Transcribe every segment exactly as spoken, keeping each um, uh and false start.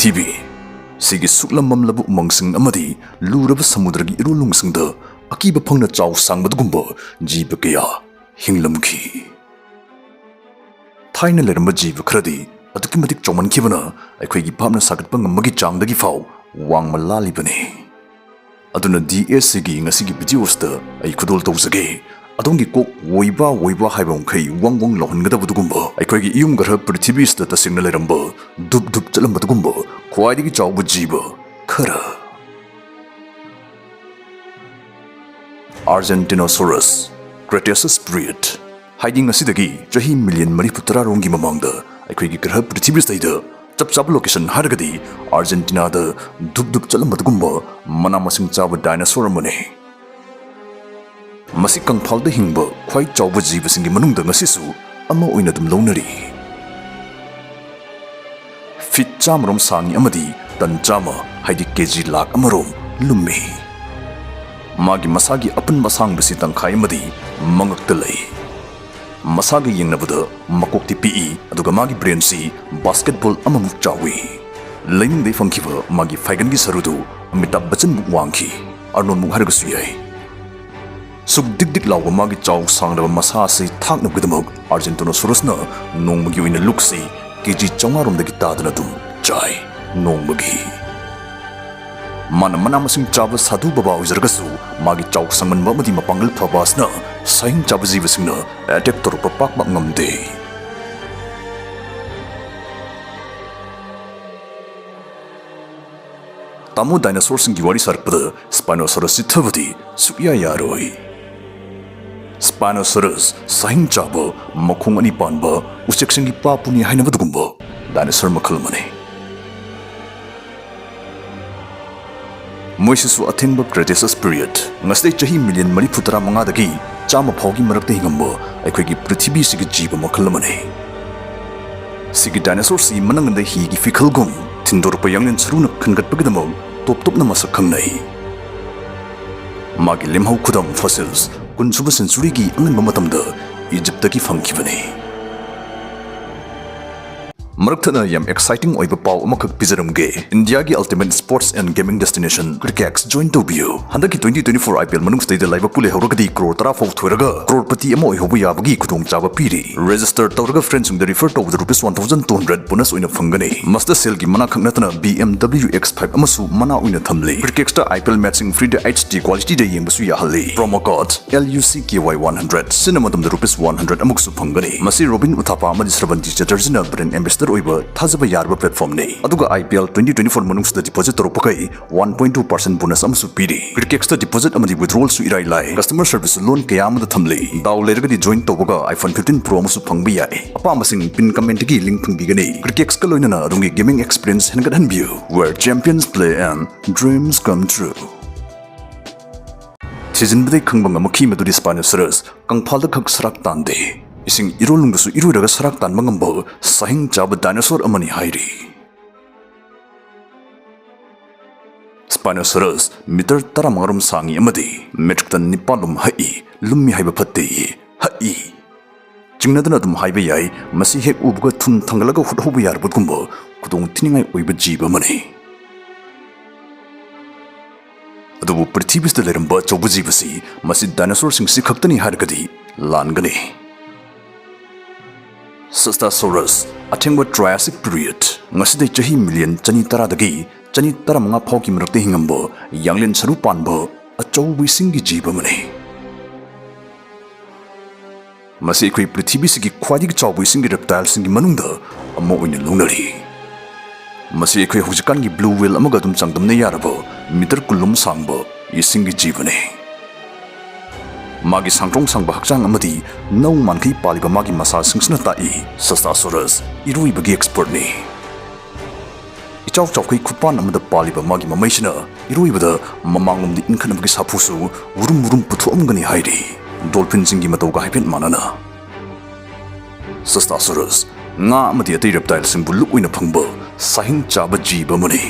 ꯄ꯭ꯔꯤꯊꯤꯕꯤ꯫ ꯁꯤꯒꯤ ꯁꯨꯛꯂꯝ ꯃꯝꯂꯕ ꯎꯃꯪꯁꯤꯡ ꯑꯃꯗꯤ ꯂꯨꯔꯕ ꯁꯃꯨꯗ꯭ꯔꯒꯤ ꯏꯔꯨꯂꯨꯡꯁꯤꯡꯗ ꯑꯀꯤꯕ ꯐꯪꯅ ꯆꯥꯎ ꯁꯥꯡꯕ ꯑꯗꯨꯒꯨꯝꯕ ꯖꯤꯕ ꯀꯌꯥ ꯍꯤꯡꯂꯝꯈꯤ꯫ ꯊꯥꯏꯅ ꯂꯩꯔꯝꯕ ꯖꯤꯕ ꯈꯔꯗꯤ ꯑꯗꯨꯛꯀꯤ ꯃꯇꯤꯛ ꯆꯥꯎꯃꯟꯈꯤꯕꯅ ꯑꯩꯈꯣꯏꯒꯤ ꯚꯥꯞꯅ ꯁꯥꯒꯠꯄ ꯉꯝꯕꯒꯤ ꯆꯥꯡꯗꯒꯤ ꯐꯥꯎ ꯋꯥꯡꯃ ꯂꯥꯜꯂꯤꯕꯅꯤ꯫ ꯑꯗꯨꯅ ꯗꯤ ꯑꯦꯁ ꯁꯤꯒꯤ ꯉꯁꯤꯒꯤ ꯚꯤꯗꯤꯑꯣꯁꯤꯗ ꯑꯩ ꯈꯨꯗꯣꯜ ꯇꯧꯖꯒꯦ꯫ ꯑꯗꯣꯝꯒꯤ ꯀꯣꯛ ꯑꯣꯏꯕ ꯑꯣꯏꯕ ꯍꯥꯏꯕ ꯃꯈꯩ ꯋꯥꯡ ꯋꯥꯡ ꯂꯥꯎꯍꯟꯒꯗꯕꯗꯨꯒꯨꯝꯕ, ꯑꯩꯈꯣꯏꯒꯤ ꯏꯌꯨꯝ ꯒ꯭ꯔꯍ ꯄ꯭ꯔꯤꯊꯤꯕꯤꯁꯤꯗ ꯇꯁꯦꯡꯅ ꯂꯩꯔꯝꯕ ꯙꯨꯞ ꯙꯨꯞ ꯆꯠꯂꯝꯕꯗꯨꯒꯨꯝꯕ ꯈ꯭ꯋꯥꯏꯗꯒꯤ ꯆꯥꯎꯕ ꯖꯤꯕ ꯈꯔ꯫ Argentinosaurus, Cretaceous period꯫ ꯍꯥꯏꯗꯤ ꯉꯁꯤꯗꯒꯤ ꯆꯍꯤ ꯃꯤꯂꯤꯌꯟ ꯃꯔꯤꯐꯨ ꯇꯔꯥ ꯔꯣꯝꯒꯤ ꯃꯃꯥꯡꯗ ꯑꯩꯈꯣꯏꯒꯤ ꯒ꯭ꯔꯍ ꯄ꯭ꯔꯤꯊꯤꯕꯤꯁꯤꯗꯩꯗ ꯆꯞ ꯆꯥꯕ ꯂꯣꯀꯦꯁꯟ ꯍꯥꯏꯔꯒꯗꯤ ꯑꯥꯔꯖꯦꯟꯇꯤꯅꯥꯗ ꯙꯨꯞ ꯙꯨꯞ ꯆꯠꯂꯝꯕꯗꯨꯒꯨꯝꯕ ꯃꯅꯥ ꯃꯁꯤꯡ ꯆꯥꯕ ꯗꯥꯏꯅꯣꯁꯣꯔ ꯑꯃꯅꯤ꯫ ꯃꯁꯤ ꯀꯪꯐꯥꯜꯗ ꯍꯤꯡꯕ ꯈ꯭ꯋꯥꯏ ꯆꯥꯎꯕ ꯖꯤꯕꯁꯤꯡꯒꯤ ꯃꯅꯨꯡꯗ ꯉꯁꯤꯁꯨ ꯑꯃ ꯑꯣꯏꯅ ꯑꯗꯨꯝ ꯂꯧꯅꯔꯤ꯫ ꯐꯤꯠ ꯆꯥꯝꯃꯔꯣꯝ ꯁꯥꯡꯉꯤ ꯑꯃꯗꯤ ꯇꯟ ꯆꯥꯝꯃ, ꯍꯥꯏꯗꯤ ꯀꯦ ꯖꯤ ꯂꯥꯈ ꯑꯃꯔꯣꯝ ꯂꯨꯝꯃꯤ꯫ ꯃꯥꯒꯤ ꯃꯁꯥꯒꯤ ꯑꯄꯨꯟꯕ ꯑꯁꯥꯡꯕꯁꯤ ꯇꯪꯈꯥꯏ ꯑꯃꯗꯤ ꯃꯉꯛꯇ ꯂꯩ꯫ ꯃꯁꯥꯒ ꯌꯦꯡꯅꯕꯗ ꯃꯀꯣꯛꯇꯤ ꯄꯤꯛꯏ, ꯑꯗꯨꯒ ꯃꯥꯒꯤ ꯕ꯭ꯔꯦꯟꯁꯤ ꯕꯥꯁꯀꯦꯠꯕꯣꯜ ꯑꯃꯃꯨꯛ ꯆꯥꯎꯏ꯫ ꯂꯩꯅꯨꯡꯗꯩ ꯐꯪꯈꯤꯕ ꯃꯥꯒꯤ ꯐꯥꯏꯒꯟꯒꯤ ꯁꯔꯨꯗꯨ ꯑꯃꯤꯇꯥꯕ ꯕꯆꯟꯃꯨꯛ ꯋꯥꯡꯈꯤ, ꯑꯔꯅꯣꯜꯃꯨꯛ ꯍꯥꯏꯔꯒꯁꯨ ꯌꯥꯏ꯫ ꯁꯨꯛ ꯗꯤꯛ ꯗꯤꯛ ꯂꯥꯎꯕ ꯃꯥꯒꯤ ꯆꯥꯎ ꯁꯥꯡꯂꯕ ꯃꯁꯥ ꯑꯁꯤ ꯊꯥꯛꯅꯕꯒꯤꯗꯃꯛ ꯑꯥꯔꯖꯦꯟꯇꯣꯅꯣꯁꯣꯔꯁꯅ ꯅꯣꯡꯃꯒꯤ ꯑꯣꯏꯅ ꯂꯨꯛꯁꯤ ꯀꯦ ꯖꯤ ꯆꯥꯝꯃꯉꯥ ꯔꯣꯝꯗꯒꯤ ꯇꯥꯗꯅ ꯑꯗꯨꯝ ꯆꯥꯏ꯫ ꯅꯣꯡꯃꯒꯤ꯫ ꯃꯥꯅ ꯃꯅꯥ ꯃꯁꯤꯡ ꯆꯥꯕ ꯁꯥꯗꯨ ꯕꯕꯥ ꯑꯣꯏꯖꯔꯒꯁꯨ, ꯃꯥꯒꯤ ꯆꯥꯎ ꯁꯥꯡꯃꯟꯕ ꯑꯃꯗꯤ ꯃꯄꯥꯡꯒꯜ ꯐꯕ ꯑꯁꯤꯅ ꯁꯥꯍꯤꯡ ꯆꯥꯕ ꯖꯤꯕꯁꯤꯡꯅ ꯑꯦꯇꯦꯛ ꯇꯧꯔꯛꯄ ꯄꯥꯛ ꯄꯥꯛ ꯉꯝꯗꯦ꯫ ꯇꯥꯃꯣ, ꯗꯥꯏꯅꯣꯁꯣꯔꯁꯤꯡꯒꯤ ꯋꯥꯔꯤ ꯁꯥꯔꯛꯄꯗ ꯁ꯭ꯄꯥꯏꯅꯣꯁꯣꯔꯁ ꯆꯤꯠꯊꯕꯗꯤ ꯁꯨꯛꯌꯥ ꯌꯥꯔꯣꯏ꯫ ꯁ꯭ꯄꯥꯏꯅꯣꯁꯣꯔꯁ, ꯁꯥꯍꯤꯡ ꯆꯥꯕ, ꯃꯈꯣꯡ ꯑꯅꯤ ꯄꯥꯟꯕ, ꯎꯆꯦꯛꯁꯤꯡꯒꯤ ꯄꯥꯄꯨꯅꯤ ꯍꯥꯏꯅꯕꯗꯨꯒꯨꯝꯕ ꯗꯥꯏꯅꯣꯁꯣꯔ ꯃꯈꯜ ꯑꯃꯅꯤ꯫ ꯃꯣꯏꯁꯤꯁꯨ ꯑꯊꯦꯡꯕ ꯀ꯭ꯔꯦꯇꯦꯁꯁ ꯄꯤꯔꯤꯌꯗ, ꯉꯁꯤꯗꯩ ꯆꯍꯤ ꯃꯤꯂꯤꯌꯟ ꯃꯔꯤꯐꯨ ꯇꯔꯥ ꯃꯉꯥꯗꯒꯤ ꯆꯥꯝꯃ ꯐꯥꯎꯒꯤ ꯃꯔꯛꯇ ꯍꯤꯡꯉꯝꯕ ꯑꯩꯈꯣꯏꯒꯤ ꯄ꯭ꯔꯤꯊꯤꯕꯤꯁꯤꯒꯤ ꯖꯤꯕ ꯃꯈꯜ ꯑꯃꯅꯤ꯫ ꯁꯤꯒꯤ ꯗꯥꯏꯅꯣꯁꯣꯔꯁꯤ ꯃꯅꯪꯒꯟꯗ ꯍꯤꯒꯤ ꯐꯤꯈꯜꯒꯨꯝ ꯊꯤꯟꯗꯣꯔꯛꯄ ꯌꯥꯡꯂꯦꯟ ꯁꯔꯨꯅ ꯈꯟꯒꯠꯄꯒꯤꯗꯃꯛ ꯇꯣꯞ ꯇꯣꯞꯅ ꯃꯁꯛ ꯈꯪꯅꯩ꯫ ꯃꯥꯒꯤ ꯂꯦꯝꯍꯧ ꯈꯨꯗꯝ ꯐꯣꯁꯤꯜꯁ ꯀꯨꯟꯁꯨꯕ ꯁꯦꯟꯆꯨꯔꯤꯒꯤ ꯑꯉꯟꯕ ꯃꯇꯝꯗ ꯏꯖꯤꯞꯇꯒꯤ ꯐꯪꯈꯤꯕꯅꯤ꯫ ꯃꯔꯛ ꯊꯠꯅ ꯌꯥꯝ exciting ꯑꯣꯏꯕ ꯄꯥꯎ ꯑꯃꯈꯛ ꯄꯤꯖꯔꯝꯒꯦ꯫ ꯏꯟꯗꯤꯌꯥꯒꯤ ultimate sports and gaming destination Crickex join ꯇꯧꯕꯤꯌꯨ꯫ ꯍꯟꯗꯛꯀꯤ twenty twenty-four IPL ꯃꯅꯨꯡꯁꯤꯗꯩꯗ ꯂꯥꯏꯕꯛꯄꯨ ꯂꯩꯍꯧꯔꯒꯗꯤ ꯀ꯭ꯔꯣꯔ ꯇꯔꯥ ꯐꯥꯎ ꯊꯣꯏꯔꯒ ꯀ꯭ꯔꯣꯔꯄꯇꯤ ꯑꯃ ꯑꯣꯏꯍꯧꯕ ꯌꯥꯕꯒꯤ ꯈꯨꯗꯣꯡꯆꯥꯕ ꯄꯤꯔꯤ꯫ Register ꯇꯧꯔꯒ friendꯁꯤꯡꯗ refer ꯇꯧꯕꯗ rupees one thousand two hundred bonus ꯑꯣꯏꯅ ꯐꯪꯒꯅꯤ꯫ ꯃꯁꯤꯗ ꯁꯦꯜꯒꯤ ꯃꯅꯥ ꯈꯛ ꯅꯠꯇꯅ BMW X five ꯑꯃꯁꯨ ꯃꯅꯥ ꯑꯣꯏꯅ ꯊꯝꯂꯤ꯫ Crickex IPL matchꯁꯤꯡ three D HD qualityꯗ ꯌꯦꯡꯕꯁꯨ ꯌꯥꯍꯜꯂꯤ꯫ Promo code L U C K Y one hundred ꯁꯤꯖꯤꯟꯅ ꯃꯇꯝꯗ rupees one hundred ꯑꯃꯨꯛꯁꯨ ꯐꯪꯒꯅꯤ꯫ ꯃꯁꯤ ꯔꯣꯕꯤꯟ ꯎꯊꯥꯄꯥ ꯑꯃꯗꯤ ꯁ꯭ꯔꯕꯟꯇꯤ ꯆꯦꯇꯔꯖꯤꯅ brand ambassador ꯑꯣꯏꯕ ꯊꯥꯖꯕ ꯌꯥꯔꯕ platformꯅꯤ꯫ ꯑꯗꯨꯒ IPL twenty twenty-four ꯃꯅꯨꯡꯁꯤꯗ deposit ꯇꯧꯔꯛꯄꯈꯩ one point two percent bonus ꯑꯃꯁꯨ ꯄꯤꯔꯤ꯫ Crickex deposit ꯑꯃꯗꯤ withdrawalꯁꯨ ꯏꯔꯥꯏ ꯂꯥꯏ꯫ Customer serviceꯁꯨ ꯂꯣꯟ ꯀꯌꯥ ꯑꯃꯗ ꯊꯝꯂꯤ꯫ ꯗꯥꯎ ꯂꯩꯔꯒꯗꯤ join ꯇꯧꯕꯒ iPhone fifteen Pro ꯑꯃꯁꯨ ꯐꯪꯕ ꯌꯥꯏ꯫ ꯑꯄꯥꯝꯕꯁꯤꯡ pin commentꯀꯤ link ꯐꯪꯕꯤꯒꯅꯤ꯫ Crickex ꯂꯣꯏꯅꯅ ꯑꯗꯣꯝꯒꯤ gaming experience ꯍꯦꯟꯒꯠꯍꯟꯕꯤꯌꯨ꯫ Where champions play and dreams come true꯫ ꯊꯤꯖꯤꯟꯕꯗꯒꯤ ꯈꯪꯕ ꯉꯝꯃꯛꯈꯤ ꯃꯗꯨꯗꯤ Spinosaurus ꯀꯪꯐꯥꯜꯗ ꯈꯛ ꯁꯔꯥꯛ ꯇꯥꯟꯗꯦ꯫ ꯏꯁꯤꯡ ꯏꯔꯣꯜꯅꯨꯡꯗꯁꯨ ꯏꯔꯣꯏꯔꯒ ꯁꯔꯥꯛ ꯇꯥꯟꯕ ꯉꯝꯕ ꯁꯥꯍꯤꯡ ꯆꯥꯕ dinosaur ꯑꯃꯅꯤ ꯍꯥꯏꯔꯤ꯫ Spinosaurus meter ꯇꯔꯥꯃꯉꯥ ꯔꯣꯝ ꯁꯥꯡꯉꯤ ꯑꯃꯗꯤ metric ton ꯅꯤꯄꯥꯜ ꯂꯣꯝ ꯍꯛꯏ꯫ ꯂꯨꯝꯃꯤ ꯍꯥꯏꯕ ꯐꯠꯇꯦ, ꯍꯛꯏ꯫ ꯆꯤꯡꯅꯗꯅ ꯑꯗꯨꯝ ꯍꯥꯏꯕ ꯌꯥꯏ, ꯃꯁꯤ ꯍꯦꯛ ꯎꯕꯒ ꯊꯨꯟ ꯊꯥꯡꯒꯠꯂꯒ ꯍꯨꯠꯍꯧꯕ ꯌꯥꯔꯕꯒꯨꯝꯕ ꯈꯨꯗꯣꯡ ꯊꯤꯅꯤꯡꯉꯥꯏ ꯑꯣꯏꯕ ꯖꯤꯕ ꯑꯃꯅꯤ꯫ ꯑꯗꯨꯕꯨ ꯄ꯭ꯔꯤꯊꯤꯕꯤꯁꯤꯗ ꯂꯩꯔꯝꯕ ꯑꯆꯧꯕ ꯖꯤꯕꯁꯤ ꯃꯁꯤ dinosaurꯁꯤꯡꯁꯤ ꯈꯛꯇꯅꯤ ꯍꯥꯏꯔꯒꯗꯤ ꯂꯥꯟꯒꯅꯤ꯫ Sistasaurus ꯑꯊꯦꯡꯕ Triassic period, ꯉꯁꯤꯗꯩ ꯆꯍꯤ ꯃꯤꯂꯤꯌꯟ ꯆꯅꯤ ꯇꯔꯥꯗꯒꯤ ꯆꯅꯤ ꯇꯔꯥꯃꯉꯥ ꯐꯥꯎꯒꯤ ꯃꯔꯛꯇ ꯍꯤꯡꯉꯝꯕ ꯌꯥꯡꯂꯦꯟ ꯁꯔꯨ ꯄꯥꯟꯕ ꯑꯆꯧꯕ ꯏꯁꯤꯡꯒꯤ ꯖꯤꯕ ꯑꯃꯅꯤ꯫ ꯃꯁꯤ ꯑꯩꯈꯣꯏ ꯄ꯭ꯔꯤꯊꯤꯕꯤꯁꯤꯒꯤ ꯈ꯭ꯋꯥꯏꯗꯒꯤ ꯆꯥꯎꯕ ꯏꯁꯤꯡꯒꯤ reptileꯁꯤꯡꯒꯤ ꯃꯅꯨꯡꯗ ꯑꯃ ꯑꯣꯏꯅ ꯂꯧꯅꯔꯤ꯫ ꯃꯁꯤ ꯑꯩꯈꯣꯏ ꯍꯧꯖꯤꯛꯀꯥꯟꯒꯤ blue whale ꯑꯃꯒ ꯑꯗꯨꯝ ꯆꯥꯡꯗꯝꯅ ꯌꯥꯔꯕ meter ꯀꯨꯟ ꯂꯣꯝ ꯁꯥꯡꯕ ꯏꯁꯤꯡꯒꯤ ꯖꯤꯕꯅꯤ꯫ ꯃꯥꯒꯤ ꯁꯥꯡꯇ꯭ꯔꯣꯡ ꯁꯥꯡꯕ ꯍꯛꯆꯥꯡ ꯑꯃꯗꯤ ꯅꯧ ꯃꯥꯟꯈꯩ ꯄꯥꯜꯂꯤꯕ ꯃꯥꯒꯤ ꯃꯁꯥꯁꯤꯡꯁꯤꯅ ꯇꯥꯛꯏ, Sistasaurus ꯏꯔꯣꯏꯕꯒꯤ expertꯅꯤ꯫ ꯏꯆꯥꯎ ꯆꯥꯎꯈꯩ ꯈꯨꯄꯥꯟ ꯑꯃꯗ ꯄꯥꯜꯂꯤꯕ ꯃꯥꯒꯤ ꯃꯃꯩꯁꯤꯅ ꯏꯔꯣꯏꯕꯗ ꯃꯃꯥꯡꯂꯣꯝꯗ ꯏꯟꯈꯠꯅꯕꯒꯤ ꯁꯥꯐꯨꯁꯨ ꯎꯔꯨꯝ ꯎꯔꯨꯝ ꯄꯨꯊꯣꯛꯑꯝꯒꯅꯤ ꯍꯥꯏꯔꯤ꯫ Dolphinꯁꯤꯡꯒꯤ ꯃꯇꯧꯒ ꯍꯥꯏꯐꯦꯠ ꯃꯥꯟꯅꯅ꯫ Sistasaurus ꯉꯥ ꯑꯃꯗꯤ ꯑꯇꯩ reptileꯁꯤꯡꯕꯨ ꯂꯨꯞ ꯑꯣꯏꯅ ꯐꯪꯕ ꯁꯥꯍꯤꯡ ꯆꯥꯕ ꯖꯤꯕ ꯑꯃꯅꯤ꯫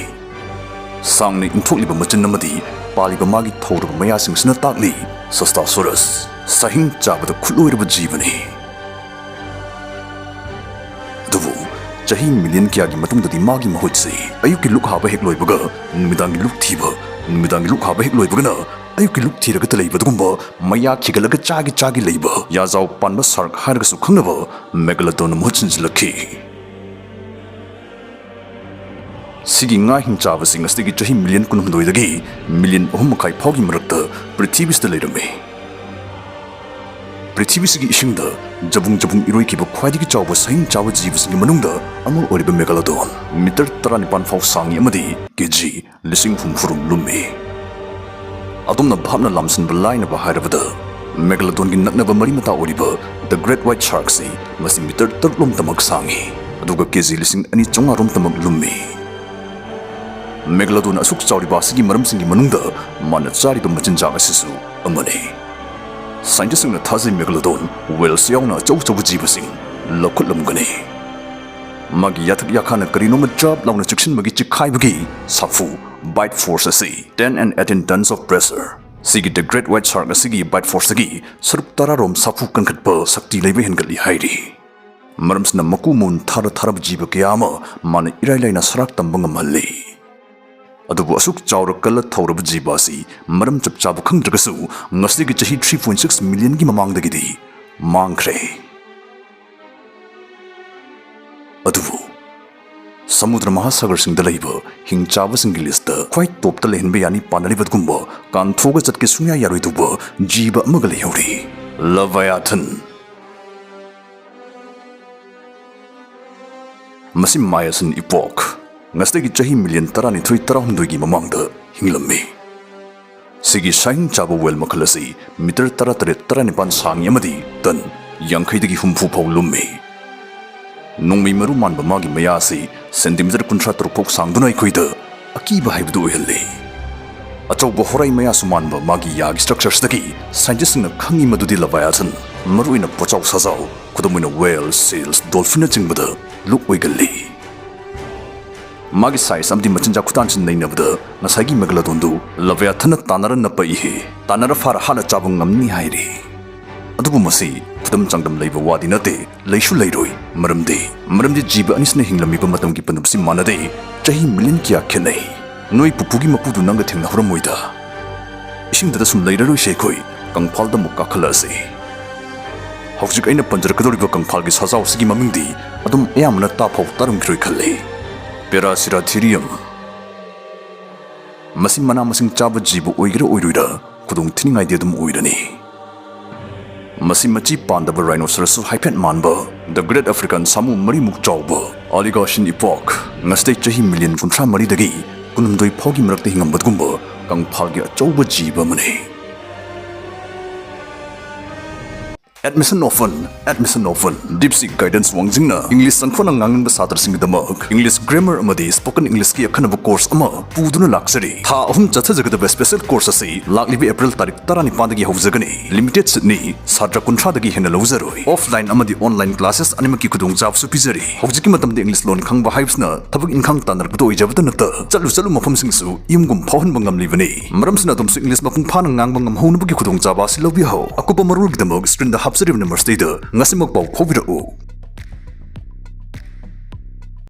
ꯁꯥꯡꯅ ꯏꯟꯊꯣꯛꯂꯤꯕ ꯃꯆꯤꯟ ꯑꯃꯗꯤ ꯄꯥꯜꯂꯤꯕ ꯃꯥꯒꯤ ꯊꯧꯔꯕ ꯃꯌꯥꯁꯤꯡꯁꯤꯅ ꯇꯥꯛꯂꯤ, Sistasaurus ꯁꯥꯍꯤꯡ ꯆꯥꯕꯗ ꯈꯨꯠꯂꯣꯏꯔꯕ ꯖꯤꯕꯅꯤ꯫ ꯑꯗꯨꯕꯨ ꯆꯍꯤ ꯃꯤꯂꯤꯌꯟ ꯀꯌꯥꯒꯤ ꯃꯇꯨꯡꯗꯗꯤ ꯃꯥꯒꯤ ꯃꯍꯨꯠꯁꯤ ꯑꯌꯨꯛꯀꯤ ꯂꯨꯛ ꯍꯥꯕ ꯍꯦꯛ ꯂꯣꯏꯕꯒ ꯅꯨꯃꯤꯗꯥꯡꯒꯤ ꯂꯨꯛ ꯊꯤꯕ, ꯅꯨꯃꯤꯗꯥꯡꯒꯤ ꯂꯨꯛ ꯍꯥꯕ ꯍꯦꯛ ꯂꯣꯏꯕꯒꯅ ꯑꯌꯨꯛꯀꯤ ꯂꯨꯛ ꯊꯤꯔꯒꯇ ꯂꯩꯕ ꯑꯗꯨꯒꯨꯝꯕ ꯃꯌꯥ ꯈꯤꯒꯠꯂꯒ ꯆꯥꯒꯤ ꯆꯥꯒꯤ ꯂꯩꯕ ꯌꯥꯖꯥꯎ ꯄꯥꯟꯕ ꯁꯥꯔꯛ ꯍꯥꯏꯔꯒꯁꯨ ꯈꯪꯅꯕ ꯃꯦꯒꯥꯂꯣꯗꯣꯟꯅ ꯃꯍꯨꯠ ꯁꯤꯟꯖꯤꯜꯂꯛꯈꯤ꯫ ꯁꯤꯒꯤ ꯉꯥ ꯍꯤꯡꯆꯥꯕꯁꯤꯡ ꯑꯁꯤꯗꯒꯤ ꯆꯍꯤ ꯃꯤꯂꯤꯌꯟ ꯀꯨꯟꯍꯨꯝꯗꯣꯏꯗꯒꯤ ꯃꯤꯂꯤꯌꯟ ꯑꯍꯨꯝ ꯃꯈꯥꯏ ꯐꯥꯎꯒꯤ ꯃꯔꯛꯇ ꯄ꯭ꯔꯤꯊꯤꯕꯤꯁꯤꯗ ꯂꯩꯔꯝꯃꯤ꯫ ꯄ꯭ꯔꯤꯊꯤꯕꯤꯁꯤꯒꯤ ꯏꯁꯤꯡꯗ ꯖꯕꯨꯡ ꯖꯕꯨꯡ ꯏꯔꯣꯏꯈꯤꯕ ꯈ꯭ꯋꯥꯏꯗꯒꯤ ꯆꯥꯎꯕ ꯁꯍꯤꯡ ꯆꯥꯕ ꯖꯤꯕꯁꯤꯡꯒꯤ ꯃꯅꯨꯡꯗ ꯑꯃ ꯑꯣꯏꯔꯤꯕ ꯃꯦꯒꯥꯂꯣꯗꯣꯟ, ꯃꯤꯇꯔ ꯇꯔꯥꯅꯤꯄꯥꯟ ꯐꯥꯎ ꯁꯥꯡꯉꯤ ꯑꯃꯗꯤ ꯀꯦꯖꯤ ꯂꯤꯁꯤꯡ ꯍꯨꯝꯐꯨꯔꯣꯝ ꯂꯨꯝꯃꯤ꯫ ꯑꯗꯣꯝꯅ ꯚꯥꯞꯅ ꯂꯥꯝꯁꯤꯟꯕ ꯂꯥꯏꯅꯕ ꯍꯥꯏꯔꯕꯗ, ꯃꯦꯒꯥꯂꯣꯗꯣꯟꯒꯤ ꯅꯛꯅꯕ ꯃꯔꯤ ꯃꯇꯥ ꯑꯣꯏꯔꯤꯕ The Great White Sharkꯁꯤ ꯃꯁꯤ ꯃꯤꯇꯔ ꯇꯔꯨꯛ ꯂꯣꯝꯇꯃꯛ ꯁꯥꯡꯉꯤ, ꯑꯗꯨꯒ ꯀꯦꯖꯤ ꯂꯤꯁꯤꯡ ꯑꯅꯤ ꯆꯥꯝꯃꯉꯥ ꯔꯣꯝꯇꯃꯛ ꯂꯨꯝꯃꯤ꯫ ꯃꯦꯒꯥꯂꯣꯗꯣꯟ ꯑꯁꯨꯛ ꯆꯥꯎꯔꯤꯕ ꯑꯁꯤꯒꯤ ꯃꯔꯝꯁꯤꯡꯒꯤ ꯃꯅꯨꯡꯗ ꯃꯥꯅ ꯆꯥꯔꯤꯕ ꯃꯆꯤꯟꯖꯥꯛ ꯑꯁꯤꯁꯨ ꯑꯃꯅꯤ꯫ ꯁꯥꯏꯟꯇꯤꯁꯁꯤꯡꯅ ꯊꯥꯖꯩ ꯃꯦꯒꯥꯂꯣꯗꯣꯟ ꯋꯦꯜꯁ ꯌꯥꯎꯅ ꯑꯆꯧ ꯑꯆꯧꯕ ꯖꯤꯕꯁꯤꯡ ꯂꯧꯈꯠꯂꯝꯒꯅꯤ꯫ ꯃꯥꯒꯤ ꯌꯥꯊꯛ ꯌꯥꯈꯥꯅ ꯀꯔꯤꯅꯣꯃ ꯆꯞ ꯂꯥꯎꯅ ꯆꯤꯛꯁꯤꯟꯕꯒꯤ ꯆꯤꯛꯈꯥꯏꯕꯒꯤ ꯁꯥꯐꯨ, bite force ꯑꯁꯤ ten and eighteen tons of pressure꯫ ꯁꯤꯒꯤ The Great White Shark ꯑꯁꯤꯒꯤ bite forceꯇꯒꯤ ꯁꯔꯨꯛ ꯇꯔꯥ ꯔꯣꯝ ꯁꯥꯐꯨ ꯀꯟꯈꯠꯄ ꯁꯛꯇꯤ ꯂꯩꯕ ꯍꯦꯟꯒꯠꯂꯤ ꯍꯥꯏꯔꯤ꯫ ꯃꯔꯝꯁꯤꯅ ꯃꯀꯨ ꯃꯣꯟ ꯊꯥꯔ ꯊꯥꯔꯕ ꯖꯤꯕ ꯀꯌꯥ ꯑꯃ ꯃꯥꯅ ꯏꯔꯥꯏ ꯂꯥꯏꯅ ꯁꯔꯥꯛ ꯇꯝꯕ ꯉꯝꯍꯜꯂꯤ꯫ ꯑꯗꯨꯕꯨ ꯑꯁꯨꯛ ꯆꯥꯎꯔ ꯀꯜꯂ ꯊꯧꯔꯕ ꯖꯤꯕ ꯑꯁꯤ ꯃꯔꯝ ꯆꯞ ꯆꯥꯕ ꯈꯪꯗ꯭ꯔꯒꯁꯨ ꯉꯁꯤꯒꯤ ꯆꯍꯤ three point six millionꯒꯤ ꯃꯃꯥꯡꯗꯒꯤꯗꯤ ꯃꯥꯡꯈ꯭ꯔꯦ꯫ ꯑꯗꯨꯕꯨ ꯁꯃꯨꯗ꯭ꯔ ꯃꯍꯥꯁꯥꯒꯔꯁꯤꯡꯗ ꯂꯩꯕ ꯍꯤꯡꯆꯥꯕꯁꯤꯡꯒꯤ ꯂꯤꯁꯇ ꯈ꯭ꯋꯥꯏ ꯇꯣꯞꯇ ꯂꯩꯍꯟꯕ ꯌꯥꯅꯤ ꯄꯥꯅꯔꯤꯕ ꯑꯗꯨꯒꯨꯝꯕ ꯀꯥꯟꯊꯣꯛꯑꯒ ꯆꯠꯀꯦ ꯁꯨꯡꯌꯥ ꯌꯥꯔꯣꯏꯗꯧꯕ ꯖꯤꯕ ꯑꯃꯒ ꯂꯩꯍꯧꯔꯤ, ꯂꯚꯥꯌꯥꯊꯟ꯫ ꯃꯁꯤ ꯃꯥꯌꯥꯁꯟ ꯏꯄꯣꯛ, ꯉꯁꯤꯗꯒꯤ ꯆꯍꯤ ꯃꯤꯂꯤꯌꯟ ꯇꯔꯥꯅꯤꯊꯣꯏ ꯇꯔꯥꯍꯨꯝꯗꯣꯏꯒꯤ ꯃꯃꯥꯡꯗ ꯍꯤꯡꯂꯝꯃꯤ꯫ ꯁꯤꯒꯤ ꯁꯍꯤꯡ ꯆꯥꯕ ꯋꯦꯜ ꯃꯈꯜ ꯑꯁꯤ ꯃꯤꯇꯔ ꯇꯔꯥꯇꯔꯦꯠ ꯇꯔꯥꯅꯤꯄꯥꯟ ꯁꯥꯡꯉꯤ ꯑꯃꯗꯤ ꯇꯟ ꯌꯥꯡꯈꯩꯗꯒꯤ ꯍꯨꯝꯐꯨ ꯐꯥꯎ ꯂꯨꯝꯃꯤ꯫ ꯅꯣꯡꯃꯩ ꯃꯔꯨ ꯃꯥꯟꯕ ꯃꯥꯒꯤ ꯃꯌꯥ ꯑꯁꯤ ꯁꯦꯟꯇꯤꯃꯤꯇꯔ ꯀꯨꯟꯊ꯭ꯔꯥ ꯇꯔꯨꯛ ꯐꯥꯎ ꯁꯥꯡꯗꯨꯅ ꯑꯩꯈꯣꯏꯗ ꯑꯀꯤꯕ ꯍꯥꯏꯕꯗꯨ ꯑꯣꯏꯍꯜꯂꯤ꯫ ꯑꯆꯧꯕ ꯍꯣꯔꯥꯏ ꯃꯌꯥꯁꯨ ꯃꯥꯟꯕ ꯃꯥꯒꯤ ꯌꯥꯒꯤ ꯁ꯭ꯇ꯭ꯔꯛꯆꯔꯁꯤꯗꯒꯤ ꯁꯥꯏꯟꯇꯤꯁꯁꯤꯡꯅ ꯈꯪꯉꯤ ꯃꯗꯨꯗꯤ ꯂꯚꯥꯌꯥꯊꯟ, ꯃꯔꯨꯑꯣꯏꯅ ꯄꯣꯠꯆꯥꯎ ꯁꯥꯖꯥꯎ, ꯈꯨꯗꯝ ꯑꯣꯏꯅ ꯋꯦꯜ, ꯁꯤꯜꯁ, ꯗꯣꯜꯐꯤꯟꯅꯆꯤꯡꯕꯗ ꯂꯨꯛ ꯑꯣꯏꯒꯜꯂꯤ꯫ ꯃꯥꯒꯤ ꯁꯥꯏꯖ ꯑꯃꯗꯤ ꯃꯆꯤꯟꯖꯥꯛ ꯈꯨꯇꯥꯟꯁꯤ ꯅꯩꯅꯕꯗ ꯉꯁꯥꯏꯒꯤ ꯃꯦꯒꯥꯂꯣꯗꯣꯟꯗꯨ ꯂꯚꯥꯌꯥꯊꯟꯅ ꯇꯥꯟꯅꯔ ꯅꯞꯄꯛꯏꯍꯦ꯫ ꯇꯥꯟꯅꯔ ꯐꯥꯔ ꯍꯥꯠꯂ ꯆꯥꯕ ꯉꯝꯅꯤ ꯍꯥꯏꯔꯤ꯫ ꯑꯗꯨꯕꯨ ꯃꯁꯤ ꯈꯨꯗꯝ ꯆꯥꯡꯗꯝ ꯂꯩꯕ ꯋꯥꯗꯤ ꯅꯠꯇꯦ, ꯂꯩꯁꯨ ꯂꯩꯔꯣꯏ꯫ ꯃꯔꯝꯗꯤ, ꯃꯔꯝꯗꯤ ꯖꯤꯕ ꯑꯅꯤꯁꯤꯅ ꯍꯤꯡꯂꯝꯃꯤꯕ ꯃꯇꯝꯒꯤ ꯄꯨꯟꯁꯤ ꯃꯥꯟꯅꯗꯦ, ꯆꯍꯤ ꯃꯤꯂꯤꯌꯟ ꯀꯌꯥ ꯈꯦꯠꯅꯩ꯫ ꯅꯣꯏ ꯄꯨꯄꯨꯒꯤ ꯃꯄꯨꯗꯨ ꯅꯪꯒ ꯊꯦꯡꯅꯍꯧꯔꯝꯃꯣꯏꯗ꯫ ꯏꯁꯤꯡꯗꯨꯗ ꯁꯨꯝ ꯂꯩꯔꯔꯣꯏꯁꯦ ꯑꯩꯈꯣꯏ, ꯀꯪꯐꯥꯜꯗ ꯑꯃꯨꯛ ꯀꯥꯈꯠꯂꯛꯑꯁꯤ꯫ ꯍꯧꯖꯤꯛ ꯑꯩꯅ ꯄꯟꯖꯔꯛꯀꯗꯧꯔꯤꯕ ꯀꯪꯐꯥꯜꯒꯤ ꯁꯥꯖꯥꯎ ꯑꯁꯤꯒꯤ ꯃꯃꯤꯡꯗꯤ ꯑꯗꯨꯝ ꯑꯌꯥꯝꯕꯅ ꯇꯥꯐꯥꯎ ꯇꯥꯔꯝꯈꯤꯔꯣꯏ ꯈꯜꯂꯤ꯫ Paraceratherium꯫ ꯃꯁꯤ ꯃꯅꯥ ꯃꯁꯤꯡ ꯆꯥꯕ ꯖꯤꯕ ꯑꯣꯏꯒꯦꯔꯥ ꯑꯣꯏꯔꯣꯏꯔꯥ, ꯈꯨꯗꯣꯡ ꯊꯤꯅꯤꯡꯉꯥꯏꯗꯤ ꯑꯗꯨꯝ ꯑꯣꯏꯔꯅꯤ꯫ ꯃꯁꯤ ꯃꯆꯤ ꯄꯥꯟꯗꯕ rhinoceros ꯁꯨ ꯍꯥꯏꯐꯦꯠ ꯃꯥꯟꯕ, the great African ꯁꯥꯃꯨ ꯃꯔꯤꯃꯨꯛ ꯆꯥꯎꯕ, Oligocene epoch, ꯉꯁꯤꯗꯩ ꯆꯍꯤ ꯃꯤꯂꯤꯌꯟ ꯀꯨꯟꯊ꯭ꯔꯥ ꯃꯔꯤꯗꯒꯤ ꯀꯨꯟꯍꯨꯝꯗꯣꯏ ꯐꯥꯎꯒꯤ ꯃꯔꯛꯇ ꯍꯤꯡꯉꯝꯕ ꯑꯗꯨꯒꯨꯝꯕ ꯀꯪꯐꯥꯜꯒꯤ ꯑꯆꯧꯕ ꯖꯤꯕ ꯑꯃꯅꯤ꯫ Admission open, admission open꯫ Deep Sea Guidance ꯋꯥꯡꯖꯤꯡꯅ English ꯆꯪꯈꯣꯠꯅ ꯉꯥꯡꯅꯤꯡꯕ ꯁꯥꯇ꯭ꯔꯁꯤꯡꯒꯤꯗꯃꯛ English grammar ꯑꯃꯗꯤ spoken English ꯀꯤ ꯑꯈꯟꯅꯕ course ꯑꯃ ꯄꯨꯗꯨꯅ ꯂꯥꯛꯆꯔꯤ꯫ ꯊꯥ ꯑꯍꯨꯝ ꯆꯠꯊꯖꯒꯗꯕ special course ꯑꯁꯤ ꯂꯥꯛꯂꯤꯕ April ꯇꯥꯔꯤꯛ ꯇꯔꯥꯅꯤꯄꯥꯟꯗꯒꯤ ꯍꯧꯖꯒꯅꯤ꯫ Limited seat ꯅꯤ꯫ ꯁꯥꯇ꯭ꯔ ꯀꯨꯟꯊ꯭ꯔꯥꯗꯒꯤ ꯍꯦꯟꯅ ꯂꯧꯖꯔꯣꯏ꯫ Offline ꯑꯃꯗꯤ online classes ꯑꯅꯤꯃꯛꯀꯤ ꯈꯨꯗꯣꯡꯆꯥꯕꯁꯨ ꯄꯤꯖꯔꯤ꯫ ꯍꯧꯖꯤꯛꯀꯤ ꯃꯇꯝꯗ English ꯂꯣꯟ ꯈꯪꯕ ꯍꯥꯏꯕꯁꯤꯅ ꯊꯕꯛ ꯏꯪꯈꯥꯡ ꯇꯥꯟꯅꯔꯛꯄꯗ ꯑꯣꯏꯖꯕꯇ ꯅꯠꯇ, ꯆꯠꯂꯨ ꯆꯠꯂꯨ ꯃꯐꯝꯁꯤꯡꯁꯨ ꯌꯨꯝꯒꯨꯝ ꯐꯥꯎꯍꯟꯕ ꯉꯝꯂꯤꯕꯅꯤ꯫ ꯃꯔꯝꯁꯤꯅ ꯑꯗꯣꯝꯁꯨ English ꯃꯄꯨꯡ ꯐꯥꯅ ꯉꯥꯡꯕ ꯉꯝꯍꯧꯅꯕꯒꯤ ꯈꯨꯗꯣꯡꯆꯥꯕ ꯑꯁꯤ ꯂꯧꯕꯤꯍꯧ꯫ ꯑꯀꯨꯞꯄ ꯃꯔꯣꯜꯒꯤꯗꯃꯛ screen ꯗ ꯍꯥꯞꯆꯔꯤꯕ number ꯁꯤꯗꯩꯗ ꯉꯁꯤꯃꯛ ꯄꯥꯎ ꯐꯥꯎꯕꯤꯔꯛꯎ꯫